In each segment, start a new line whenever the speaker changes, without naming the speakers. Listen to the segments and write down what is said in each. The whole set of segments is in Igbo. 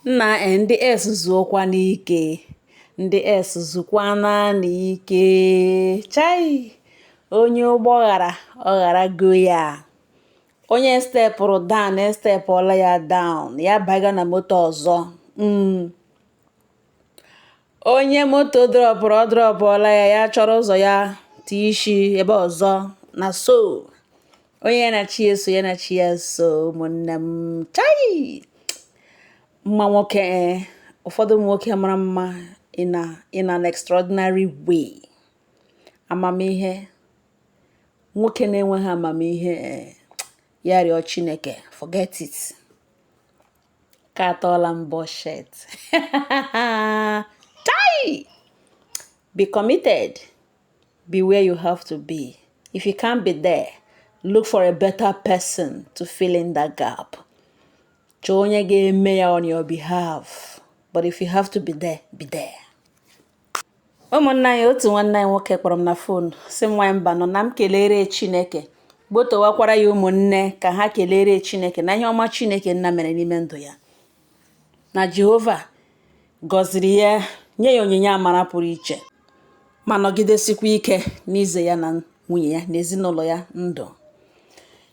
Nna ndị ex zuokwa n'ike, ndị ex zukwana n'ike. Chai! Onye ụgbọ ghara, ọ gharago ya. Onye stepụrụ down, estepụọla ya down, ya baga na moto ọzọ. Onye moto dropụrụ, ọ dropụọla ya, ya chọrọ ụzọ ya tie isi ebe ọzọ. Na so onye ya na chi ya so, ya na chi ya so. Ụmụnne m, chai, mma nwoke, ụfọdụ ụmụ nwoke mara mma in an extraordinary way. Amamihe, nwoke na-enweghị amamihe, ya rịọ Chineke, forget it. Ka atọọla m bullshit. Chai! Be committed, be where you have to be. If you can't be there, look for a better person to fill in that gap. Chọọ onye ga-eme ya on your behalf, but if you have to be there, be there. Ụmụnne anyị, otu nwanne anyị nwoke kpọrọ m na phone, si m nwaanyị mba nọ na m kelere Chineke, gbotowakwara ya ụmụnne ka ha kelere Chineke na ihe ọma Chineke nna mere n'ime ndụ ya, na Jehova gọziri ya, nye ya onyinye amara pụrụ iche, ma nọgidesikwa ike n'ize ya na nwunye ya na ezinụlọ ya ndụ.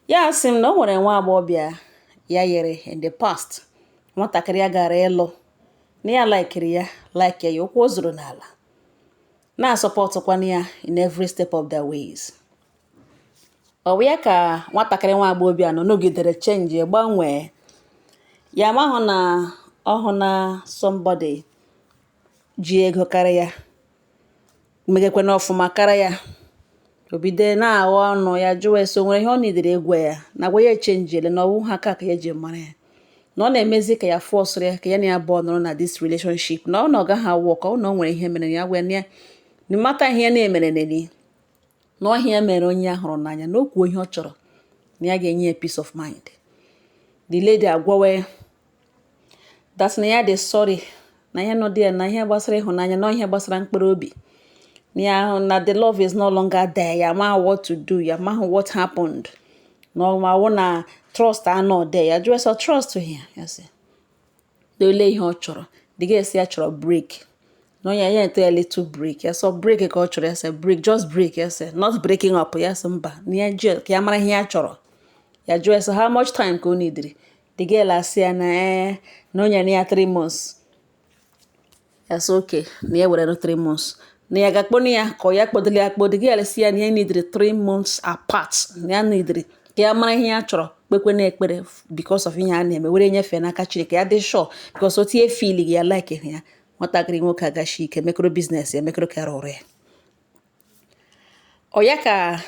Ya sị m na o nwere nwa agbọghọbịa ya yere in the past, nwatakịrị ya gara ịlụ, na ya likeiri ya, like ya, ụkwụ o zuru n'ala, na-asupportkwana ya in every step of their ways. Ọ bụ ya ka nwatakịrị nwa agbọghọbịa nọ nọgidere change, gbanwee ya, mahụ na ọhụ na somebody ji ego karịa ya, megekwana ọfụma karịa ya. O bido na-aghọ ọnụ ya, jụọ ese o nwere ihe ọ nidere egwa ya na agwa ya echangeiele, na ọwụ ha aka ka ya ji mara ya, na ọ na-emezi ka ya forceụrụ ya ka ya na ya abụọ nọrọ na this relationship, na ọ na ọ gaghị awụ ka ọ na o nwere ihe mere ya gwa ya, na mata ihe ya na-emere neni na ọhịa ya mere onye ya hụrụ n'anya, na o kwuo ihe ọ chọrọ, na ya ga-enye ya peace of mind. The lady agwawe that na ya dị sorry, na ihe nọ dị ya na ihe gbasara ịhụnanya, na ihe gbasara mkpụrụ obi na ya ahụ, na the love is no longer there. Ya ma what to do, ya mahụ what happened, na ọ ma wụ na trust anọ there. Ya jụọ sọ trust ya, ya sị na ole ihe ọ chọrọ. The girl sị ya chọrọ break, na onye ya eto ya little break. Ya sọ break ka ọ chọrọ, ya sị break, just break. Ya sị not breaking up. Ya sị mba, na ya ji ka ya mara ihe ya chọrọ. Ya jụọ ya sị how much time ka o nidiri. The girl asị ya na ee, na o nyere ya 3 months. Ya sị okay, na ya were 3 months, na ya ga-akpọnụ ya ka ọ ya kpọdoro ya akpọ. The girl sị ya na ya nidiri 3 months apart, na ya nidiri ka ya mara ihe ya chọrọ, kpekwe na ekpere because of ihe a na-eme, were nyefee n'aka Chineke, ya dị sure, because otu ihe feel ya, like ya. Nwatakịrị nwoke agachi ike mekọrọ business ya, mekọrọ ka rụrụ ya. Ọ ya ka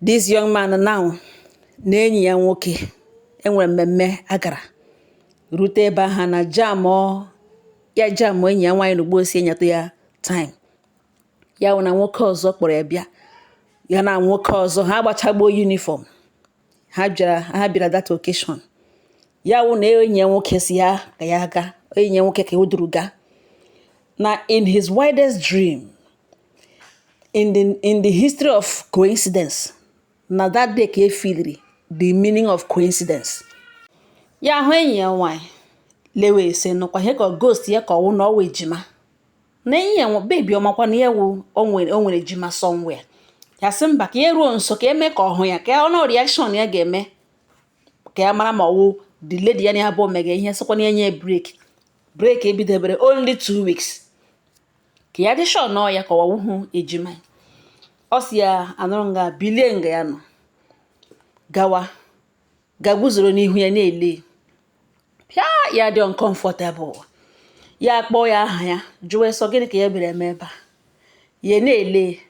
this young man now na enyi ya nwoke enwere mmemme agara rute ebe ahụ na jam ya, jam enyi ya nwaanyị n'ugbo si enyetụ ya time ya wụ na nwoke ọzọ kpọrọ ya bịa. Ya na nwoke ọzọ ha gbachagbuo uniform ha bịara, ha bịara that occasion. Ya wụ na enyi ya nwoke si ya ka ya gaa, enyi ya nwoke ka o duru gaa. Na in his wildest dream, in the history of coincidence, na that day ka e feeliri the meaning of coincidence. Ya hụ enyi ya nwaanyị, lewe ese nụkwa ihe ka ghost ya, ka ọwụ na ọwụ ejima, na enyi ya baby ọmakwa na ya wụ o nwere ejima somewhere. Ya sị mba, ka ya ruo nso, ka eme ka ọ hụ ya, ka ọ na reaction ya ga-eme, ka ya mara ma ọwụ the lady ya na ya abụọ mega ihe. Sịkwa na ya nye break, break ebidobere only 2 weeks, ka ya dị sure nọọ ya ka ọ wụhụ ejima. Ọ sị ya anụrụ nga bilie nga ya nọ gawa ga guzoro n'ihu ya na-ele pịa ya, dị uncomfortable. Ya kpọọ ya aha, ya jụọ sọ gịnị ka ya bịara eme ebe a. Ya na-ele,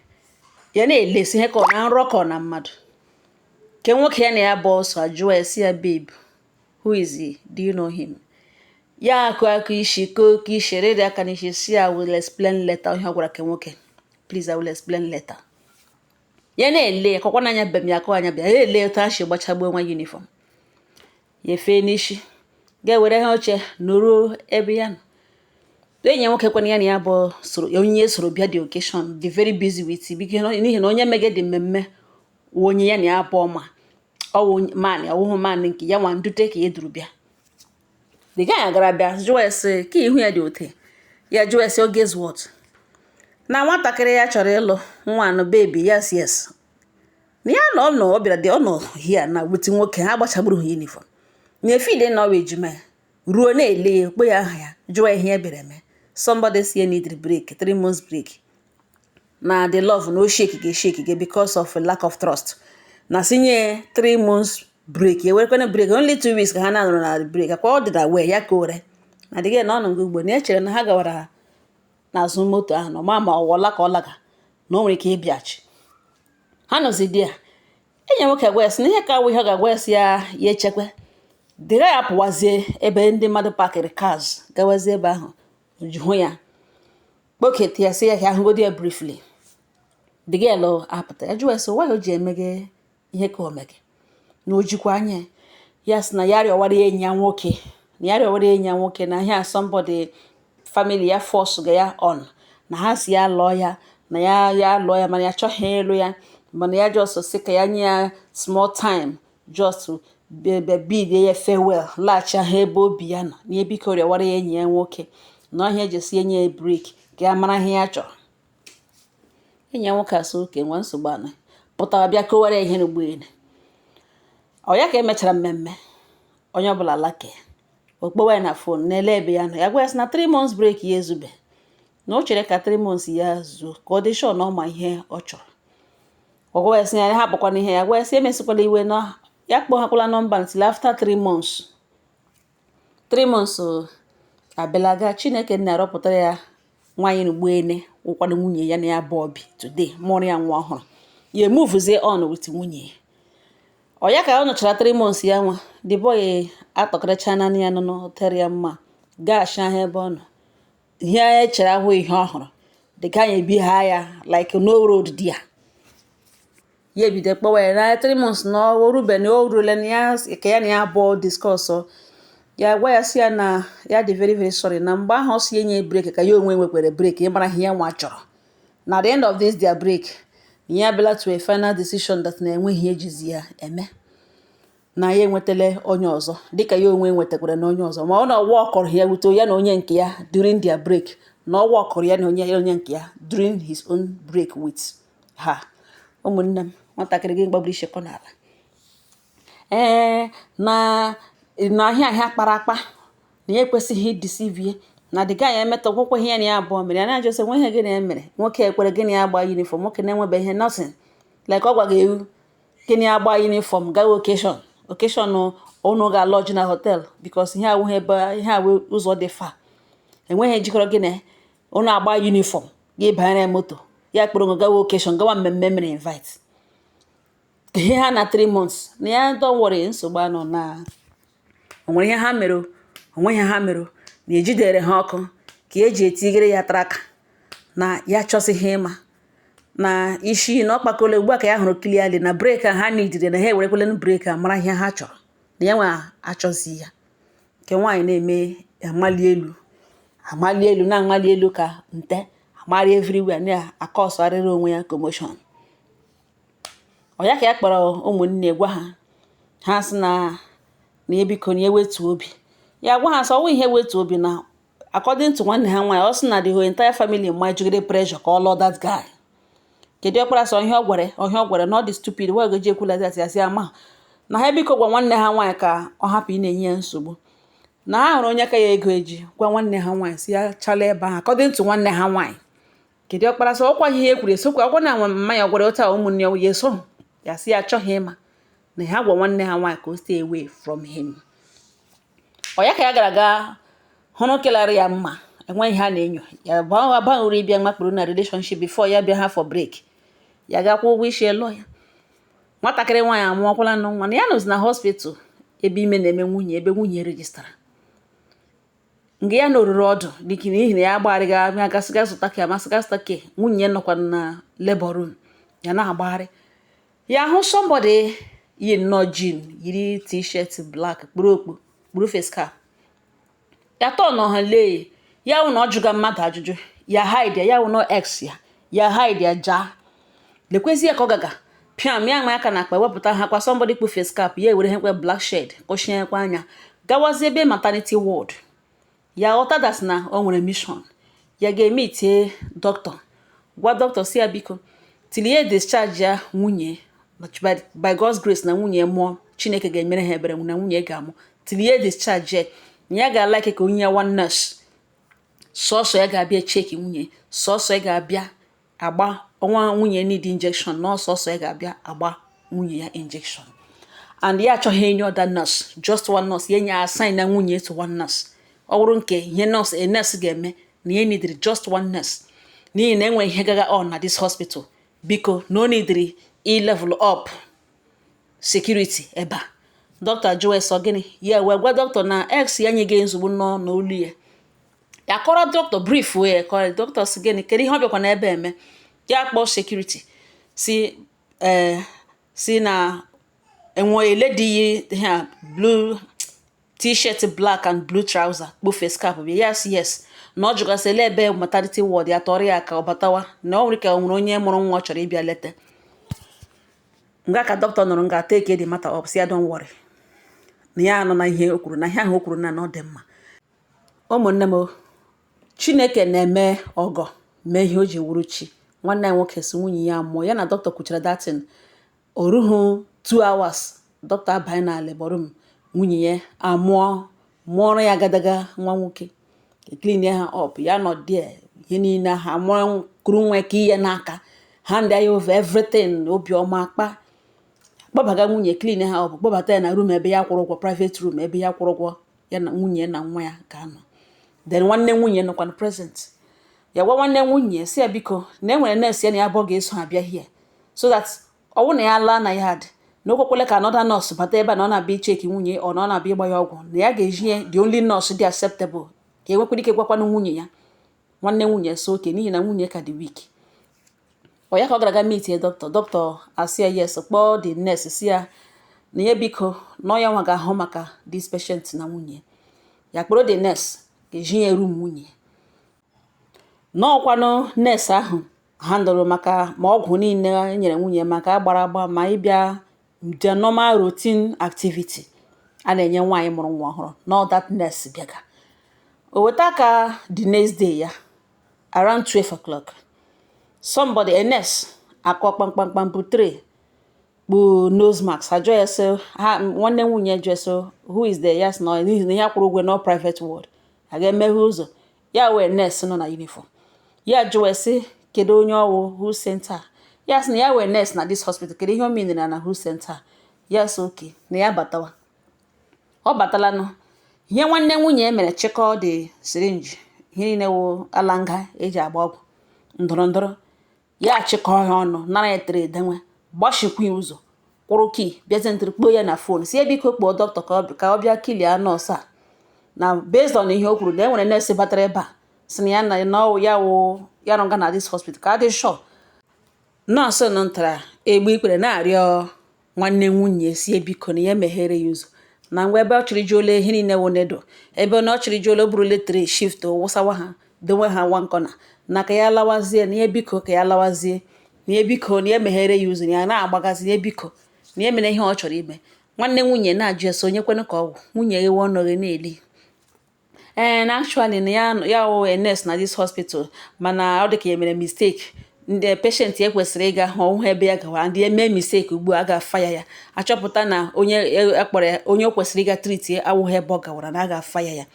ya na-ele, si ihe ka ọ na nrọ ka ọ na mmadụ ke nwoke ya na ya bụ ọsọ. Ajụọ ya, si ya, "Babe, who is he? Do you know him?" Ya akụ aka isi, koke isi, rịrị aka n'isi, si ya, "Will explain later." Ihe ọ gwara ke nwoke, "Please, I will explain later." Ya na-ele ya kọkwa n'anya bem, ya akụ anya bịa ya na-ele otu ha si gbachagbuo nwa uniform. Ya efee n'isi, ga-ewere ha oche nọruo ebe ya nọ. Enyi ya nwoke kwana ya na ya bụ soro onye soro bịa the occasion, dị very busy with biko, n'ihi na onye mege dị mmemme wụ onye ya na ya abụọ ma ọwụ man, ọwụhụ man nke ya nwa ndute ka ya duru bịa. The guy agara bịa jụọ ya sị ka ihu ya dị ote. Ya jụọ ya sị, "Oh, guess what?" Na nwatakịrị ya chọrọ ịlụ nwa anụ baby. Yes, na ya nọ nọ ọ bịara dị ọ nọ here na with nwoke ha gbachagburu ha uniform na efile na ọwa ejima ya ruo na-ele ya, kpo ya aha ya, jụọ ya ihe ya bịara eme. Somebody say need break, 3 months break, na the love no shake ga shake ga because of a lack of trust, na sinye 3 months break. Ya werekwana break only 2 weeks ka ha na-anọrọ na break akwa ọ dị na wee ya ka ore na dịghị na ọ nọ ugbo na echere na ha gawara n'azụ moto ahụ na ọma ma ọ wọla ka ọ laga na o nwere ike ịbịachi ha nọzi di ya. Enyi nwoke gwa ya sị na ihe ka awụ ihe ọ ga-agwa ya sị ya ya echekwa dịga ya pụwazie ebe ndị mmadụ pakịrị cars, gawazie ebe ahụ hụ ya, kpokete ya, sị ya ka ahụgodi ya briefly. The girl apụta, ya jụọ ya sị why o ji emege ihe ka o mege na o jikwa anya ya. Sị na ya rịọwara enyi ya nwoke, na ya rịọwara enyi ya nwoke na ihe a somebody family ya force ga ya on, na ha si ya lụọ ya, na ya ya lụọ ya, mana ya achọghị ịlụ ya, mana ya just sị ka ya nye ya small time, just bid ya farewell, laghachi ahụ ebe obi ya nọ, na biko rịọwara ya enyi ya nwoke na ọhịa eji si enye ya break ka ya mara ihe ya chọrọ. Enyi ya nwoke asị oke nwa nsogbu anọ pụtara bịa kowara ya ihe n'ugboelu ọ ya ka emechara mmemme onye ọbụla lake o kpowa ya na phone na-ele ebe ya nọ. Ya gwa ya sị na 3 months break ya ezube, na o chere ka 3 months ya zuo ka ọ dị sure na ọ ma ihe ọ chọrọ. Ọ gwa ya sị ya hapụkwana ihe ya gwa ya sị emesikwala iwe na ya kpọghakwala nọmba until after 3 months. 3 months abịalaga, Chineke na-arọpụtara ya nwaanyị n'ugboene wụkwanụ nwunye ya na ya bụ obi today mụrụ ya nwa ọhụrụ. Ya emuvuzie on with nwunye ọ ya ka ọ nọchara 3 months ya nwa. The boy atọkarịcha naanị ya nọ tere ya mma gaghachi ahụ ebe ọ nọ. Ihe echere ahụ ihe ọ hụrụ, the guy ebi ha ya like no road there. Ya ebido kpọwa ya na 3 months na o rube na o rule na ya ka ya na ya abụọ discuss. Ya gwa ya sị ya na ya dị very very sorry, na mgbe ahụ ọ sị enye break ka ya onwe nwekwara break ịmara ihe ya nwa chọrọ, na the end of this their break ya abịala to a final decision that na enweghị ejizi ya eme, na ya enwetala onye ọzọ dịka ya onwe nwetakwara na onye ọzọ, ma ọ na ọwa ọkọrọ ya wute ya na onye nke ya during their break, na ọwa ọkọrọ ya na onye nke ya during his own break with her. Ụmụnne m, nwatakịrị gị gbagburu ishekọ n'ala ee na na ahịa ahịa kpara akpa na ya ekwesịghị ideceive na the guy emetọ gwakwa ihe ya na ya abụọ mere. Ya na-ajụ sị nwe ihe gịnị ya mere nwoke ekwere gịnị ya gba uniform, nwoke na-enwebe ihe nothing like ọ gwaga ewu gịnị ya gba uniform gawa occasion, occasion ụnụ ga-alọji na hotel because ihe awụghị ebe ihe awụ ụzọ dị fa enweghị jikọrọ gịnị ụnụ agba uniform gị banyere moto ya kpọrọ ngo gawa occasion, gawa mmemme mere invite ihe ha na 3 months na ya. Don't worry, nsogbu anọ na o nwere ihe ha mere, onwe ihe ha mere na ejidere ha ọkụ ka eji etigere ya tracker na ya chọsịghị ịma na isi na ọ kpakọla ugbu a ka ya hụrụ clearly na break a ha nidiri na ha ewerekwala break a mara ihe ha chọrọ na ya nwa achọzi ya. Nke nwaanyị na-eme amali elu amali elu na amali elu ka nte amari everywhere na-akọsarịrị onwe ya commotion. Ọ ya ka ya kpọrọ ụmụnne gwa ha, ha sị na na ebiko na ewetu obi. Ya gwa ha sị ọwụ ihe wetu obi na according to nwanne ha nwaanyị, ọ sị na the whole entire family majigide pressure ka ọ lụọ that guy. Kedu ọkpara sọ ihe ọ gwara ihe ọ gwara na ọ dị stupid wee gaji ekwula that. Ya sị ama na ha biko gwa nwanne ha nwaanyị ka ọ hapụ ị na-enye ya nsogbu, na ha hụrụ onye ka ya ego eji gwa nwanne ha nwaanyị si ya chala ebe ahụ. According to nwanne ha nwaanyị, kedu ọkpara sọ ọkwa ihe e kwuru esokwa ọkwa na mama ya gwara otu a ụmụnne ya ya eso ya sị ya achọghị ịma na ha gwa nwanne ha nwaanyị ka o stay away from him. Ọ ya ka ya gara aga hụrụ kelara ya mma enweghị ihe a na-enyo ya abaghị ịbịa makpụrụ na relationship before ya bịa ha for break, ya gakwa ụgwọ isi lụọ ya. Nwatakịrị nwaanyị amụọkwala nụ nwa na ya nọzi na hospital ebe ime na-eme nwunye ebe nwunye registara nga ya nọruru ọdụ dịka n'ihi na ya agbagharịghị abịa gasịga zụta ka amasịga zụta ke nwunye nọkwa na labor room ya na-agbagharị. Ya hụ somebody yi nnọọ jean, yiri t-shirt black, kpuru okpu, kpuru face cap. Ya tọọ nọ ha lee ya wụ na ọ jụga mmadụ ajụjụ ya hide ya wụ no ex ya ya hide ya jaa lekwezi ya ka ọ gaga pịam ya ma aka na akpa wepụta ha kwa somebody kpu face cap ya ewere hekwe black shade kụchinyekwa anya. Gawazie ebe maternity ward, ya ghọta that na o nwere mission. Ya ga-eme itie dọkịta, gwa dọkịta si ya biko tilie discharge ya nwunye. By God's grace, na nwunye mụọ, Chineke ga-emere ha ebere na nwunye ga-amụ. Tilie discharge ya, na ya ga-alike ka onye ya one nurse, sọsọ ya ga-abịa check nwunye, sọsọ ya ga-abịa agba ọnwa nwunye need injection, na ọsọsọ ya ga-abịa agba nwunye ya injection, and ya achọghị any other nurse, just one nurse. Ya nye assign na nwunye to one nurse. Ọ bụrụ nke ihe nurse, a nurse ga-eme, na ya neediri just one nurse, n'ihi na enwere ihe gaga on na this hospital. Biko, na o neediri i level up security ebe a. Dọkịta jụọ sọ gịnị. Ya wee gwa dọkịta na ex ya nyeghị nsogbu nọ n'olu ya. Ya kọrọ dọkịta brief, wee kọrọ dọkịta si gịnị, kedu ihe ọ bịakwa n'ebe eme. Ya kpọọ security si ee, si na enwe lady yi ha blue T-shirt, black and blue trouser, kpu face cap bịa. Yes, yes, na ọ jụgasị ele ebe maternity ward. Ya tọrọ ya ka ọ batawa, na ọ nwere ka o nwere onye mụrụ nwa ọ chọrọ ịbịa leta. Nga ka dọkịta nọrọ nga take the matter up, si ya don't worry, na ya anọ na ihe o kwuru, na ihe ahụ o kwuru na ọ dị mma. Ụmụnne m o, Chineke na-eme ọgọ mee ihe o ji wuru chi. Nwanne ya nwoke si nwunye ya mụọ. Ya na dọkịta kwuchara datin, o rughị 2 hours, dọkịta abanye na labour room, nwunye ya amụọ, mụọrọ ya agadaga nwa nwoke. Clean ha up, ya nọ there, ihe niile ha mụọ, kuru nwa ka ihe n'aka, hand ya over everything, obiọma akpa kpọbaga nwunye, clean ha up, kpọbata ya na room ebe ya kwụrụ ụgwọ, private room ebe ya kwụrụ ụgwọ, ya na nwunye na nwa ya ga-anọ. Then nwanne nwunye nọkwa present. Ya gwa nwanne nwunye si ya biko, na e nwere nurse ya na ya abụọ ga-eso abịa here, so that ọ bụrụ na ya laa na yard, na o kwekwele ka another nurse bata ebe a, na ọ na-abịa icheck nwunye, ọ na ọ na-abịa ịgba ya ọgwụ, na ya ga-eji ya the only nurse dị acceptable, ka enwekwara ike gwakwanụ nwunye ya. Nwanne nwunye so oke, n'ihi na nwunye ka dị weak. Ọ ya ka ọ gara aga meet ya dọkịta. Dọkịta asị ya yes, kpọọ the nurse, si ya na ya biko, na ọ ya nwa ga-ahụ maka this patient na nwunye ya. Kpọrọ the nurse ga-eji ya room nwunye. N'ọkwanụ nurse ahụ handụrụ maka ma ọgwụ niile e nyere nwunye, maka agbara agba, ma ịbịa the normal routine activity a na-enye nwaanyị mụrụ nwa ọhụrụ, na that nurse bịaga. O weta aka the next day ya around 12 o'clock, somebody, a nurse, akọ kpamkpamkpam bụ tray, kpu nose mask. Ajụọ ya sị ha, nwanne nwunye jụọ sị, "Who is there?" Ya sị na n'ihi na ya kwụrụ ụgwọ no private ward, a ga-emeghe ụzọ. Ya wee nurse nọ na uniform. Ya jụọ sị kedu onye ọwụ, who sent her? Ya sị na ya wee nurse na this hospital. Kedu ihe o meanere na who sent her? Ya sị okay, na ya batawa. Ọ batalanụ, ihe nwanne nwunye mere, chịkọọ the syringe, ihe niile wụ alanga eji agba ọgwụ ndọrọ ndọrọ, ya achịkọọ ya ọnụ, nara ya tere edenwe, gbachikwa ya ụzọ, kwụrụ kii, bịazie ntịrị kpoo ya na phone, si ya biko kpọọ dọkịta ka ọ bịa clear nọọsụ a, na based on ihe o kwuru, na e nwere nurse batara ebe a sị na ya na ọ ya wụ ya rụga na this hospital, ka adị sure. Nọọsụ nọ ntara egbe ikpere na-arịọ nwanne nwunye si biko na ya meghere ya ụzọ, na ngwa ebe ọ chịrị juola ihe niile wụ nedo, ebe na ọ chịrị juola, o burule tray shift wụsawa ha, dowe ha nwa nkọna, na ka ya lawazie, na ya biko ka ya lawazie, na ya biko na ya meghere ya ụzọ, na ya na-agbagazi, na ya biko na ya mere ihe ọ chọrọ ime. Nwanne nwunye na-ajụ ese onye kwenụ ka ọgwụ nwunye ghewe ọnụ gị na-eli. Ee, na actually na ya ya wụ a nurse na this hospital, mana ọ dị ka ya mere mistake. Ndị patient ya kwesịrị ịga hụ ọhụụ ebe ya gawa, ndị eme mistake ugbu a ga-afa ya. Ya achọpụta na onye akpọrọ ya, onye o kwesịrị ịga treat awụghị ebe ọ gawara, na a ga-afa ya. Ya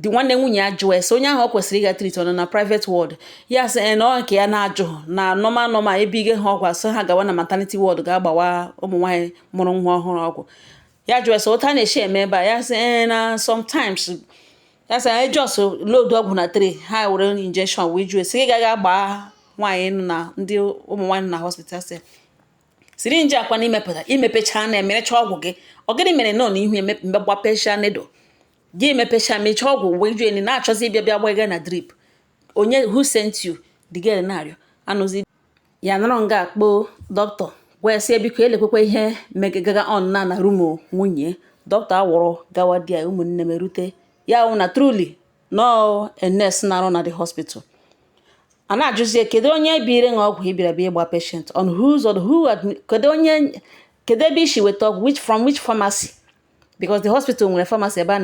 dị nwanne nwunye ya jụọ ese onye ahụ ọ kwesịrị ịga treat, ọ nọ na private ward? Ya sị na ọ nke ya na-ajụghị na normal normal ebe ige ha ọgwụ, asị ha gawa na maternity ward ga-agbawa ụmụ nwaanyị mụrụ nwa ọhụrụ ọgwụ. Ya jụọ ese otu a na-esi eme ebe a. Ya sị ee, na sometimes, ya sị anyị just load ọgwụ na tray, ha were injection wee jụọ esi gị gaghị agba nwaanyị nọ na ndị ụmụ nwaanyị nọ na hospital. Sị syringe akwa na imepụta imepecha na emerecha ọgwụ gị, ọ gịnị mere nọ n'ihu mgbe gbapecha nedo gị, emepecha mechaa ọgwụ wee jụọ eni na-achọzi ịbịa bịa gbaga na drip onye? Who sent you? The girl na-arịọ anụzi ya nọrọ nga akpọ dọkịta, gwa ya sị biko elekwekwa ihe megaga on na room nwunye. Dọkịta awụrụ gawa di ya. Ụmụnne m, erute ya hụ na truly nọọ a nurse na-arụ na the hospital. A na-ajụzie kedu onye biri ṅa ọgwụ ị bịara bịa ịgba patient, on whose on who, kedu onye, kedu ebe isi weta ọgwụ, which from which pharmacy? Because the hospital nwere pharmacy ebe a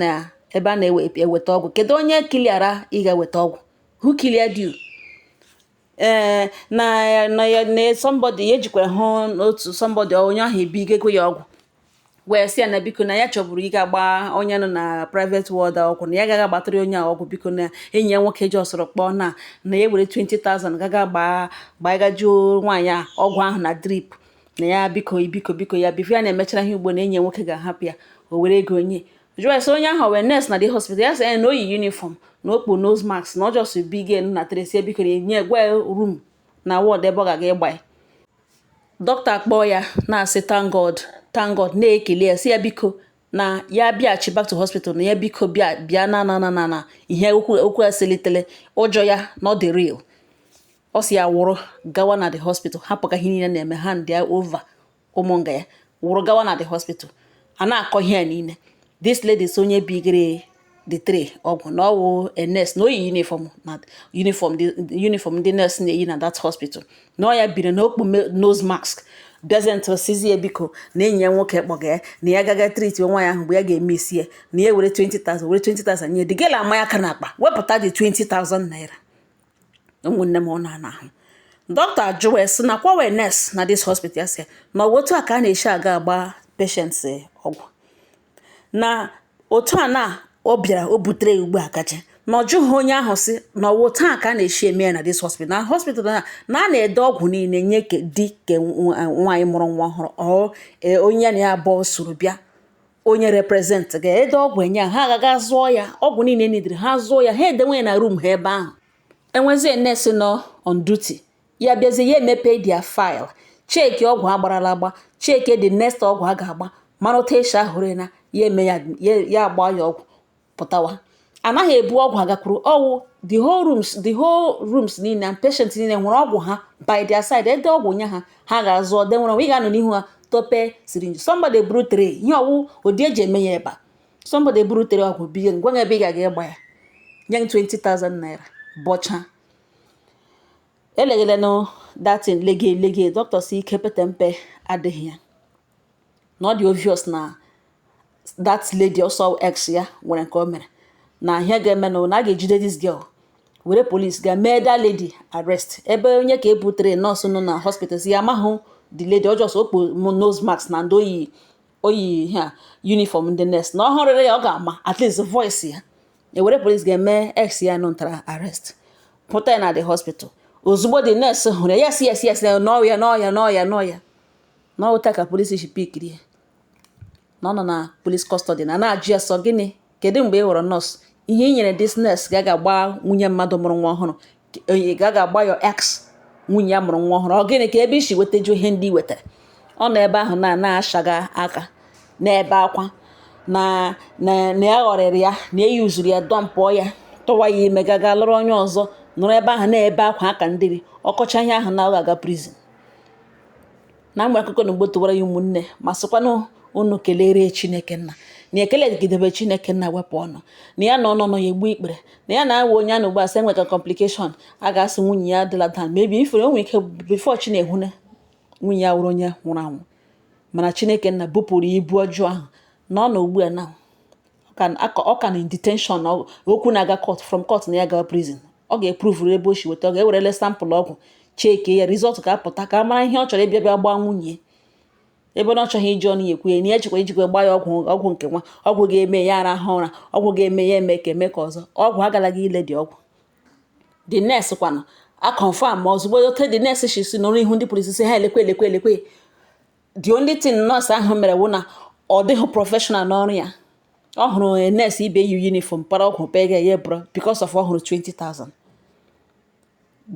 na-eweta ọgwụ. Kedu onye cleara ị ga-eweta ọgwụ? Who cleared you? Ee, na somebody ya ejikwara hụ n'otu somebody, onye ahụ ebigego ya ọgwụ, wee sị ya na biko, na ya chọburu ịga gba onye nọ na private ward ọgwụ, na ya agaghị agbatara onye a ọgwụ, biko, na enyi ya nwoke ji ọsọrọ kpọọ na ya were 20,000 gaga gbaa gbagajuo nwaanyị a ọgwụ ahụ na drip, na ya biko, biko, biko ya before ya na-emechara ihe ugbo, na enyi ya nwoke ga-ahapụ ya. O were ego nye jụọ ya sị onye ahụ wee nurse na the hospital. Ya sị ya na o yi uniform, na o kpu nose mask, na ọ just bige na tracy, biko, na enye gwa ya room na ward ebe ọ ga-aga ịgba ya. Dọkịta kpọọ ya na-asị, "Thank God, thank God," na-ekele ya, sị ya biko, na ya bịaghachi back to hospital, na ya biko bịa, bịa na ihe okwu okwu ya selitere ụjọ ya na ọ dị real. Ọ sị ya wụrụ gawa na the hospital, hapụ ka ihe niile na-eme, hand ya over ụmụ nga ya, wụrụ gawa na the hospital. A na-akọ ihe a niile, this lady sị onye bigere the tray ọgwụ na ọwụ a nurse, na o yi uniform, na uniform uniform ndị nurse na-eyi na that hospital, na ọ ya biri na okpu nose mask, bịazie ntụ sizi ya biko, na enyi ya nwoke kpọga ya, na ya gaga treat nwa ya ahụ mgbe ya ga-eme isi ya, na ya were 20,000, were 20,000 nye the girl. Ama aka n'akpa wepụta the 20,000 naira. Ụmụnne m, ọ na-ana ahụ. Dọkịta ajụwa sị na kwa wee nurse na this hospital, ya sị na ọ bụ otu a ka a na-esi aga agba patients ọgwụ, na otu a na ọ bịara o butere ya ugbu a kacha, na ọ jụghị onye ahụ sị na ọ bụ otu a ka a na-esi eme ya na this hospital, na hospital na a na-ede ọgwụ niile nye ke di ke nwaanyị mụrụ nwa ọhụrụ, ọ onye ya na ya abụọ soro bịa, onye represent ga-ede ọgwụ enye ha, ha agaga zụọ ya. Ọgwụ niile nidiri, ha zụọ ya, ha edenwe ya na room ha ebe ahụ. Enwezie nurse nọ on duty, ya bịazie, ya emepe their file, check ọgwụ agbarala agba, check the next ọgwụ a ga-agba, mara otu esi ahụrụ na ya eme ya, ya agba ya ọgwụ pụtawa. Anaghị ebu ọgwụ agakwuru ọwụ the whole rooms niile and patient niile nwere ọgwụ ha by their side. Ede ọgwụ nye ha, ha ga-azụ de nwere ị ga-anọ n'ihu ha tope syringe. Somebody buru tray ihe ọwụ ụdị eji eme ya ebe a, somebody buru tray ọgwụ biye ngwa ebe ị ga-aga ịgba ya, nye 20,000 naira bọcha eleghelenụ datin lege lege. Dọkịta si ike pete mpe adịghị ya, na ọ dị obvious na that lady ọsọ ex ya nwere nke o mere, na ihe ga-eme na a ga-ejide this girl, were police ga mee that lady arrest. Ebe onye ka ebutere nọọsụ nọ na hospital si ya amahụ the lady ọjọọ so okpu nose mask na ndị oyi ihe a uniform ndị nurse, na ọ hụrịrị ya, ọ ga-ama at least voice ya. Ewere police ga-eme ex ya nọ ntara arrest, pụta ya na the hospital. Ozugbo the nurse hụrụ ya, yes, n'ọya, n'ọya, n'ọya, n'ọya, n'ọwụta ka police si pickiri ya, na ọ nọ na police custody, na na-ajụ ya sọ gịnị, kedu mgbe ị ghọrọ nọọsụ? Ihe i nyere this nurse ga agba nwunye mmadụ mụrụ nwa ọhụrụ, ga ga-agba your ex nwunye ya mụrụ nwa ọhụrụ, ọ gịnị ka ebe isi wetaju ihe ndị i wetara? Ọ nọ ebe ahụ na na-ashaga aka n'ebe akwa na ya ghọrịrị ya, na e yuzuru ya, dumpụọ ya, tụwa ya ime, gaga lụrụ onye ọzọ. Nọrọ ebe ahụ na-ebe akwa aka ndịrị ọkọcha ihe ahụ na ọ ga-aga prison. Na mgbe akụkọ na ugbo tụwara ya, ụmụnne, ma sịkwanụ unu kelere Chineke nna, na ekele gidebe Chineke nna, wepụ ọnụ na ya na ọnọ ya egbu ikpere, na ya na-awa onye a na ugbu a sị enweka complication, a ga-asị nwunye ya adịla down, maybe ifere o nwere ike before chi na-ehune nwunye ya wụrụ onye nwụrụ anwụ. Mana Chineke nna bupụrụ ibu ọjọọ ahụ, na ọ nọ ugbu a na ọ ka na in detention, okwu na-aga court, from court na ya gawa prison. Ọ ga-eprovuru ebe o si weta, ọ ga-ewerele sample ọgwụ, check ya, result ka apụta, ka a mara ihe ọ chọrọ ịbịa bịa gbaa nwunye, ebe na ọ chọghị iji ọnụ ya ekwu ya, na ya chekwa ijikwa gbaa ya ọgwụ, ọgwụ nke nwa, ọgwụ ga-eme ya arahụ ụra, ọgwụ ga-eme ya eme ka eme ka ọzọ, ọgwụ agalaghị ile dị ọgwụ. The nurse kwanụ a confirm ma ozugbo ote the nurse si si nọrọ ihu ndị polisi si ha elekwe, elekwe, elekwe. The only thing nọọsụ ahụ mere wụ na ọ dịghị professional n'ọrụ ya. Ọ hụrụ nurse ibe yi uniform para ọgwụ pega ya bụrụ because of ọ hụrụ 20,000.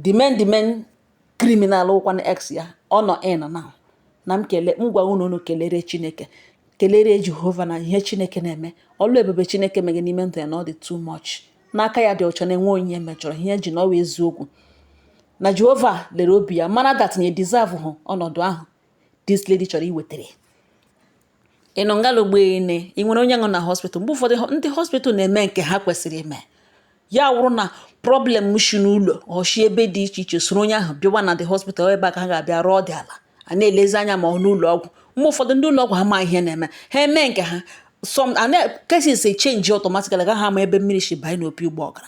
The main criminal wụkwanụ ex ya, ọ nọ in now. Na m kele m gwa unu, unu kelere Chineke, kelere Jehova na ihe Chineke na-eme, ọlụ ebube Chineke meghe n'ime ndụ ya, na ọ dị too much, n'aka ya dị ọcha, na-enwe onye mejọrọ ihe ji na ọwa eziokwu, na Jehova lere obi ya mara that na deserve hụ ọnọdụ ahụ this lady chọrọ iwetere. Ị nọ ngala ugboene, ị nwere onye nọ na hospital. Mgbe ụfọdụ ndị hospital na-eme nke ha kwesịrị ime, ya wụrụ na problem shi n'ụlọ ọshi ebe dị iche iche soro onye ahụ bịawa na the hospital, ebe a ka ha ga-abịa rụọ dị ala a na-elezi anya, ma ọ n'ụlọ ọgwụ. Mgbe ụfọdụ ndị ụlọ ọgwụ ama ihe na-eme, ha eme nke ha. Some and cases e change automatically, gaghị ama ebe mmiri si banye n'opi ụgbọgara.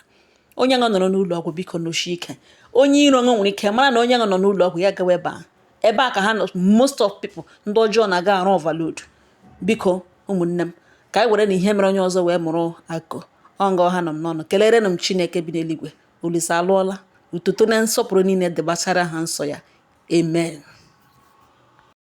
Onye ṅụ nọrọ n'ụlọ ọgwụ, biko nọsie ike. Onye iro ṅụ nwere ike mara na onye ṅụ nọ n'ụlọ ọgwụ, ya gawa ebe a, ebe a ka ha nọ. Most of people, ndị ọjọọ na-aga arụ overload. Biko ụmụnne m, ka anyị were na ihe mere onye ọzọ wee mụrụ akụ ọ nga ọha nọ m n'ọnụ. Kelerenụ m Chineke bi n'eluigwe. Olise alụọla ututo na nsọpụrụ niile dị gbasara ha nsọ ya. Amen.